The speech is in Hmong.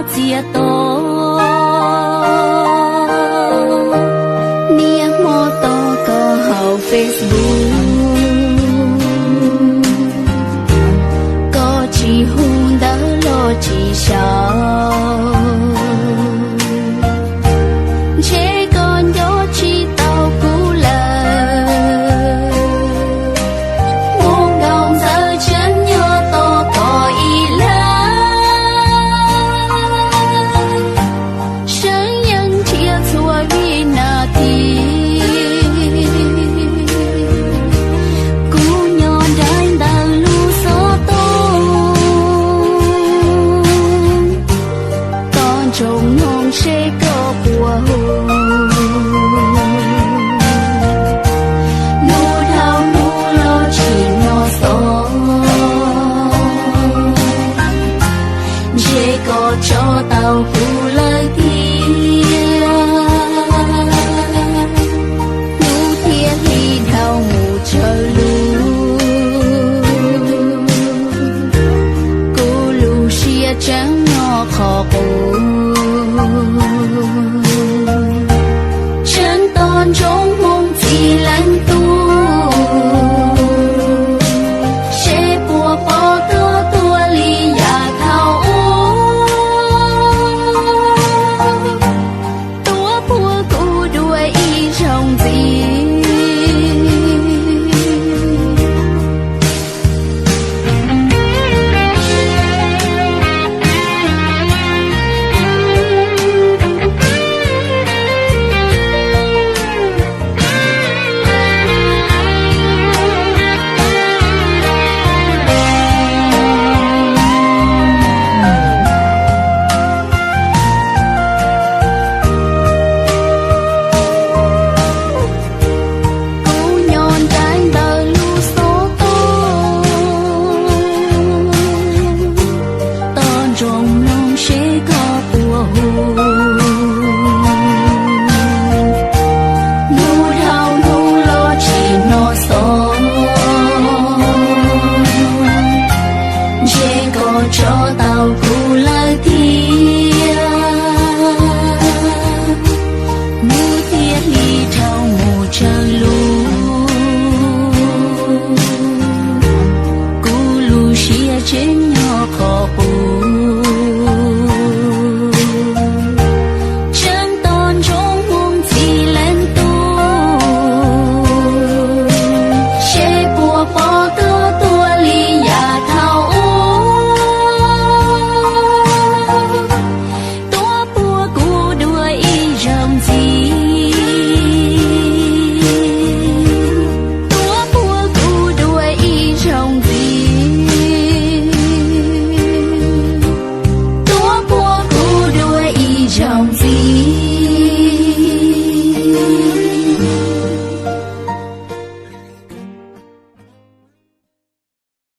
txias to. Niaj hmo tos koj hauv Facebook, koj tsis hu ntawv los tsis xyaum, ntshe koj nco tsis tau kuv lawm. Mus nkaus ntxawm tseem nyob tos koj ib leeg, seev yeej nrhiav txhua vib nas this. Kuv nyob nraim ntawm lub xov tooj, tos ntsoov mloog seb koj puas hu. Hnub dhau hnub los tsis hnov xov, ntshe koj tso tau kuv lawm tiag. Hnub thiab hli dhau mus tsawg lub, kuv lub siab tseem nyob qhov qub. Tseem tos ntsoov hmoov txiv leej tub, seb puas pom koj tuaj li yav thaum ub, tuaj puag kuv dua ib zaug ntxiv. Kuv nyob nraim ntawm lub xov tooj, tos ntsoov mloog seb koj puas hu. Hnub dhau hnub los tsis hnov xov, ntshe koj tso tau kuv lawm tiag. Hnub thiab hli dhau mus tsawg lub, kuv lub siab tseem nyob qhov qub.